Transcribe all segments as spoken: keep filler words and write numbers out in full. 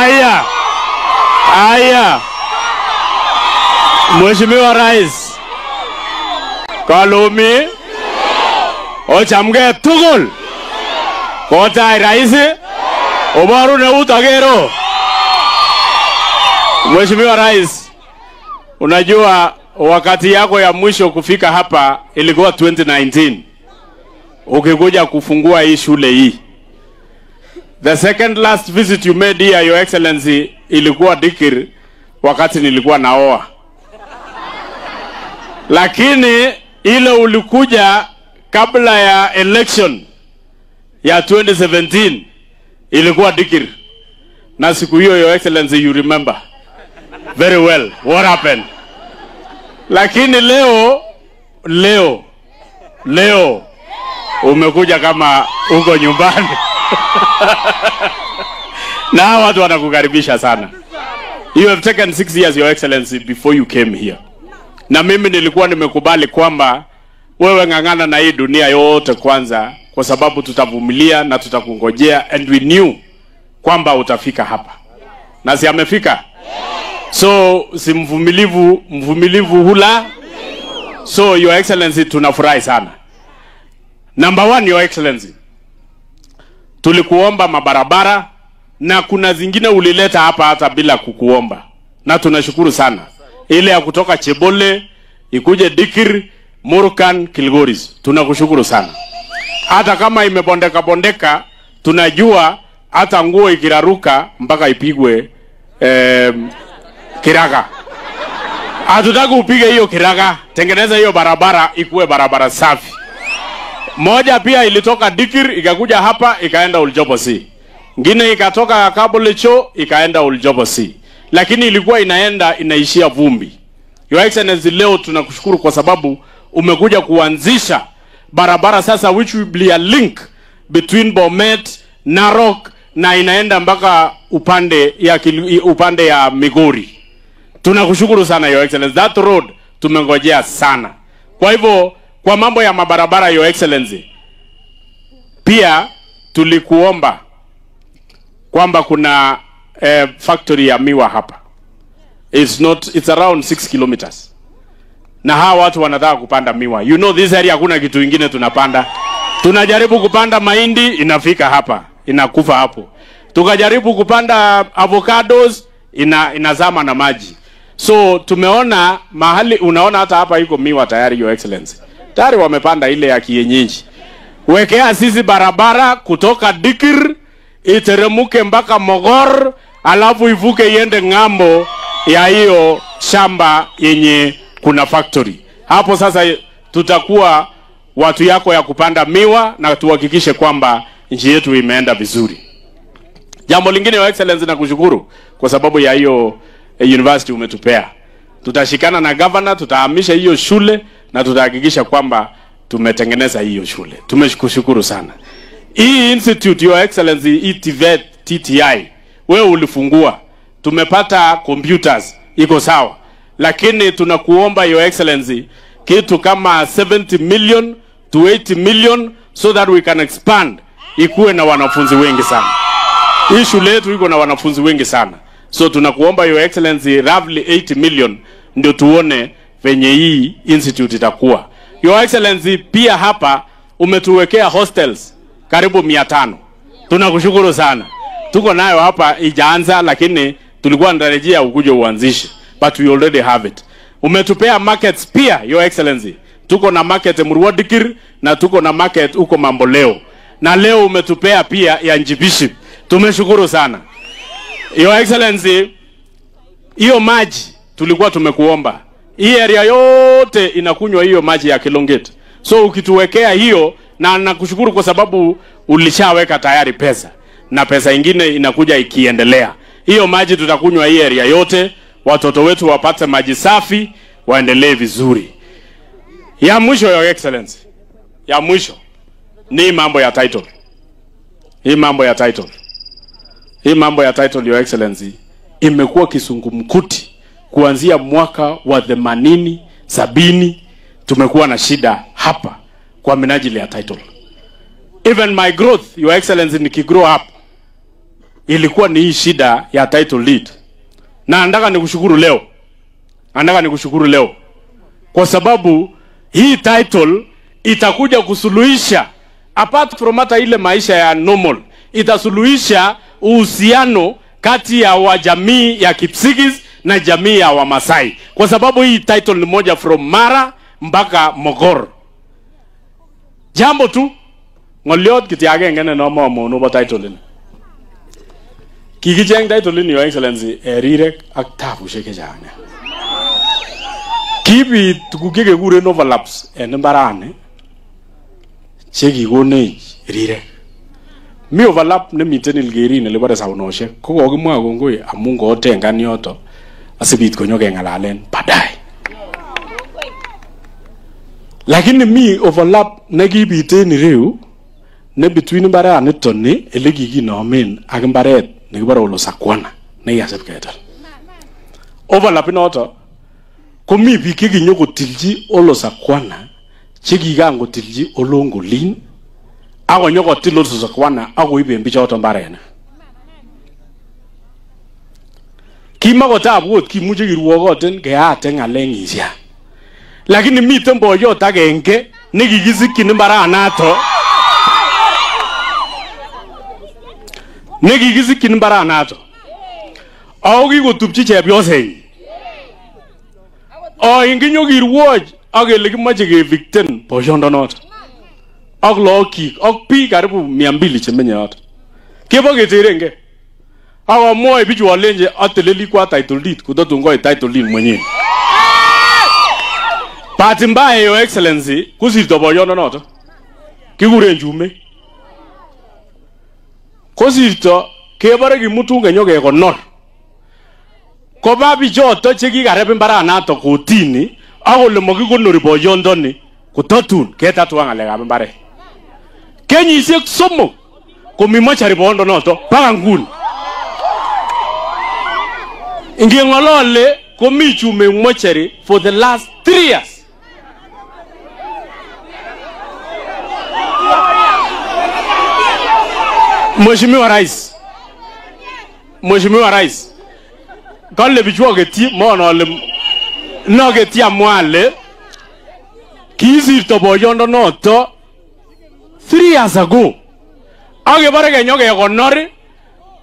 Aya. Aya. Mheshimiwa Rais. Kalomi. Ochamge tugul. Kotai Rais. Oboru ne utagero. Mheshimiwa Rais, unajua wakati yako ya mwisho kufika hapa ilikuwa twenty nineteen. Ukikuja kufungua hii shule hii. The second last visit you made here, Your Excellency, ilikuwa Dikir wakati nilikuwa naoa. Lakini ile ulikuja kabla ya election ya twenty seventeen ilikuwa Dikir. Na siku hiyo, Your Excellency, you remember very well what happened. Lakini leo, leo, leo umekuja kama uko nyumbani. Na hawa watu wanakukaribisha sana. You have taken six years, Your Excellency, before you came here. Na mimi nilikuwa nimekubali kwamba wewe ng'ang'ana na hii dunia yote kwanza, kwa sababu tutavumilia na tutakungojea, and we knew kwamba utafika hapa. Na si amefika? So, si mvumilivu, mvumilivu hula. So, Your Excellency, tunafurahi sana. Number one, Your Excellency, tulikuomba mabarabara, na kuna zingine ulileta hapa hata bila kukuomba. Na tunashukuru sana. Ile ya kutoka Chebole, ikuje Dikir, Murkan, Kilgoris. Tunakushukuru sana. Hata kama imebondeka bondeka, tunajua hata nguo ikiraruka mpaka ipigwe, em, kiraka. Hatutaki upige hiyo kiraka. Tengeneza hiyo barabara ikuwe barabara safi. Moja pia ilitoka Dikir, ikakuja hapa, ikaenda Oljobo C. Ngine ikatoka Kabolecho, ikaenda Oljobo C. Lakini ilikuwa inaenda, inaishia vumbi. Your Excellency, leo tunakushukuru kwa sababu umekuja kuanzisha barabara sasa, which will be a link between Bomet, Narok, na inaenda mpaka upande ya Kil-, upande ya Migori. Tunakushukuru sana, Your Excellency. That road tumengojea sana. Kwa hivyo, kwa mambo ya mabarabara, Your Excellency, pia tulikuomba kwamba kuna, eh, factory ya miwa hapa. It's not, it's around six kilometers. Na hawa watu wanataka kupanda miwa. You know, this area hakuna kitu ingine tunapanda. Tunajaribu kupanda mahindi, inafika hapa, inakufa hapo. Tukajaribu kupanda avocados, ina-, inazama na maji. So, tumeona mahali, unaona hata hapa iko miwa tayari, Your Excellency. Tayari wamepanda ile ya kienyeji. Wekea sisi barabara kutoka Dikir, iteremuke mpaka Mogor, alafu ivuke iende ng'ambo ya hiyo shamba yenye kuna factory. Hapo sasa tutakuwa watu yako ya kupanda miwa na tuhakikishe kwamba nchi yetu imeenda vizuri. Jambo lingine, Your Excellency, nakushukuru kwa sababu ya hiyo, eh, university umetupea. Tutashikana na governor, tutahamisha hiyo shule na tutahakikisha kwamba tumetengeneza hiyo shule. Tumekushukuru sana. Hii institute, Your Excellency, hii TVET, T T I, wewe ulifungua. Tumepata computers, iko sawa. Lakini tunakuomba, Your Excellency, kitu kama seventy million to eighty million so that we can expand, ikuwe na wanafunzi wengi sana. Hii shule yetu iko na wanafunzi wengi sana. So tunakuomba, Your Excellency, roughly eighty million ndio tuone venye hii institute itakuwa. Your Excellency, pia hapa umetuwekea hostels karibu mia tano. Tunakushukuru sana. Tuko nayo hapa, ijaanza, lakini tulikuwa tunatarajia ukuje uanzishe. But we already have it. Umetupea markets pia, Your Excellency. Tuko na market Murwadikir na tuko na market huko Mamboleo. Na leo umetupea pia ya Njibiship. Tumeshukuru sana. Your Excellency, hiyo maji tulikuwa tumekuomba. Hii area yote inakunywa hiyo maji ya Kilongit. So ukituwekea hiyo, na nakushukuru kwa sababu ulishaweka tayari pesa. Na pesa ingine inakuja ikiendelea. Hiyo maji tutakunywa hii area yote, watoto wetu wapate maji safi, waendelee vizuri. Ya mwisho, Your Excellency. Ya mwisho. Ni mambo ya title. Hii mambo ya title. Hii mambo ya title, Your Excellency, imekuwa kisungumkuti kuanzia mwaka wa themanini, sabini, tumekuwa na shida hapa kwa minajili ya title. Even my growth, Your Excellency, nikigrow up, ilikuwa ni hii shida ya title deed. Na nataka nikushukuru leo. Nataka nikushukuru leo. Kwa sababu hii title itakuja kusuluhisha, apart from hata ile maisha ya normal, itasuluhisha uhusiano kati ya wa jamii ya Kipsigis na jamii ya Wamasai. Kwa sababu hii title ni moja from Mara mpaka Mogor. Jambo tu, ng'oliot kityo agenge ne nomomo nebo title ini. Kikicheng title ini, Your Excellency, en rirek ak taabusiek che chang nea. Kibit tuguk che kekuren overlaps en mbarani, che kikonech rirek. Mi overlap nemiten Ilkerin ele bore Saunosiek, ko kokimwa kongoi amu ngotengan yoto, asipit konyo keng'alalen baadaye. Lakini mi overlap ne kibit en ireu, ne between mbaraniton ni ele kikinomen ak mbaret ne kibore Olosakwana ne kiasip keter. Overlap inoto, komi biik che kinyo kotilchi Olosakwana, che kikan kotilchi Olongolin, ak konyo kotil Olosakwana, ak koiben bichoto mbarena. Kima kotab wot kimuche kiruokoten keate ng'alek ng'isia. Lakini miten boiyot agenge ne kikisikyin mbaranato. Ne kikisikyin mbaranato. Ao kikotupchi chepyosenyi. Ao inginyo kiruoch ak kele kimoche keevict-en boiyondo noto ak lookyik ak biik karibu mia mbili che menye yoto. Kebo keterenge. Ak amwae bichu alenje ateleli kwa title deed, kotatun koit title deed mwenyewe. Bahati mbaya, Your Excellency, kosirto boiyondo noto. Kikuren chumei. Kosirto, kebore kimutu kenyo kekonor. Koba bichoto che kikareb mbaranato kotini, ak kole mokikonori boiyondoni, kotatun ketatua ng'alekab mbaret. Kenyisiek somok komi mochari boiyondo noto mpaka nguni. Nging'olole komi chumei mochari for the last three years. Mheshimiwa Rais, Mheshimiwa Rais, kale bichu oketie, mono ole, noketie amwale, kisirto boiyondo noto three years ago. Ak kebore kenyo kekonori,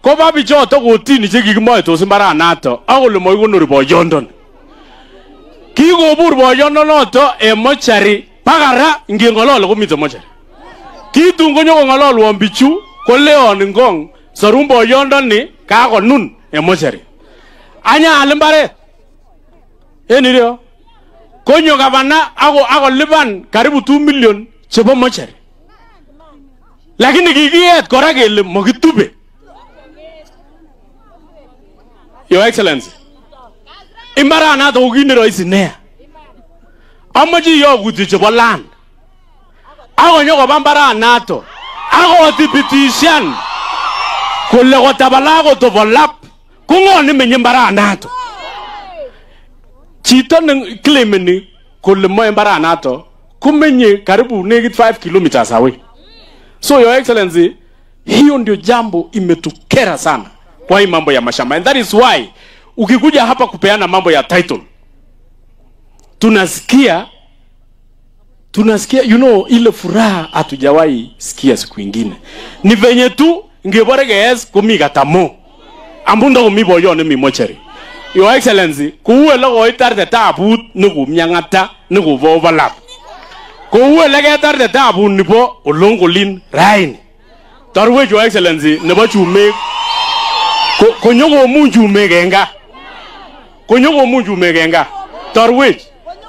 koba bichoto kotini che kikimoe tosi mbaranato, ak kole mokikonori boiyondoni. Kikobur boiyondo noto e mochari mpaka ra nging'olole komiten mochari. Kitun konyo kong'ololuon bichu, koleon ngong, sorun boiyondoni, kakonun e mochari. Anyal mbaret. En ireo. Konyo gavana ak ko, ak koliban karibu two million chebo mochari. Lakini kikiet kora kele mokitube. Your Excellency, mbaranato ko kit ne rahisi nea. Amoche iyokuti chebo land. Ak konyo koba mbaranato. Ak kothibitishan kole kotabala kotobolap. Ko ng'o nemenye mbaranato? Chito ne claimeni kole moe mbaranato, komenye karibu nekit five kilometres away. So, Your Excellency, hiyo ndio jambo imetukera sana kwa hii mambo ya mashamba. And that is why ukikuja hapa kupeana mambo ya title, tunasikia, tunasikia, you know, ile furaha hatujawahi sikia siku ingine. Ni venye tu ngebore ges komi gatamo. Ambunda komi boiyo ni mi mochari. Your Excellency, ko uele ko itarte tabut ni ko miangata ni ko bo balap. Ko uele ke tarte tabut ni bo olongolin raini. Torwech, Your Excellency, nebo chumei. Ko, konyo komu chumei kenga. Konyo komu chumei kenga. Torwech.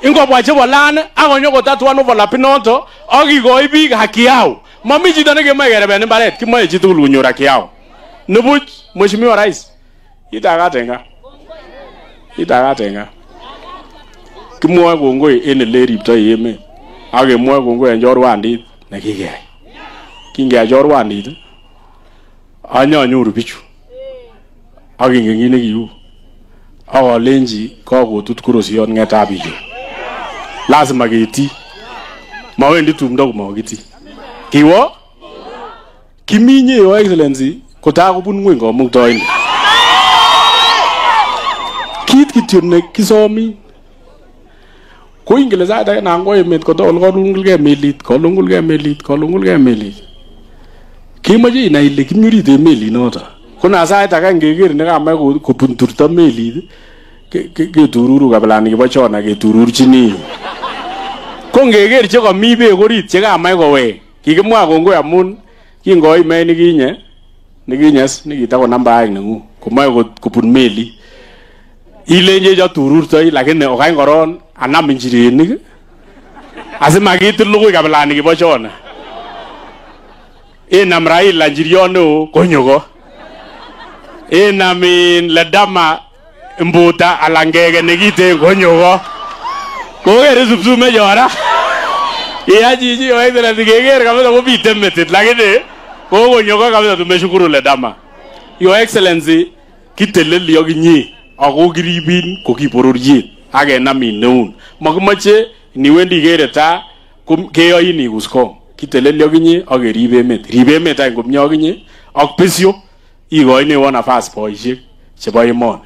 Ingobwa chebo lane, ak konyo kotatua no balap inoto, ak kigoi biik haki yao. Momi chito ne kemoe kereben mbaret, kimoe chitugul konyor haki yao. Nibuch, Mheshimiwa Rais. Ita katenga. Ita katenga. Kimwae kongoi en ele riptoi emet. Ak kemwae kongoi en chorwandit ne kikeyai. Kingeyai chorwandit, anyanyoru bichu. Ak kingen kit ne kiu. Ak alenji, kakotut korosion ng'etab bichu. Lasima keti. Mawendi tumdo ko makitii. Kiwo? Kimi inye, Your Excellency, kota kobun ng'weny Kamuktaindet. Kit kityo ne kisomi. Ko ingele sait age nan kwo emet kotol, kolungulge melit, kolungulge melit, kolungulge melit. Kemoche inai ile kimi orit melit noto. Ko na sait age ngeker ne kamach ko, kobunturto melit, ke, ke, ketururu kabilan kibo Jona ketururjini. Ko ngeker che komi beek orit che kamach koweek. Kikimwa kongoi amun kingoi me nikinye, nikinyes, nikita ko namba aeng neng'u, komoe ko, kobun meli. Ilenjech atururtoi, lakini okany koron anam njirenik, asi ma kitil lukui kabilan kibo Jona. Inam Raila njirion neo, konyoko. Inam in Ledama mbuta ala ngege ne kite, konyoko. Koker isupsume jora. Ia jiji, Your Excellency, keker kabisa ko bite metit, lakini ko konyoko kabisa, tumeshukuru Ledama. Your Excellency, kitelelioki inye, ako kiribin ko kibororiet, ake namin neun. Ma kimoche niwendi kereta, kum-, keoi ni kusko. Kitelelioki inye, ak keribe emet. Ribe emet any komioki inye, ak besio, ikoinewok nafas boisiek chebo emon.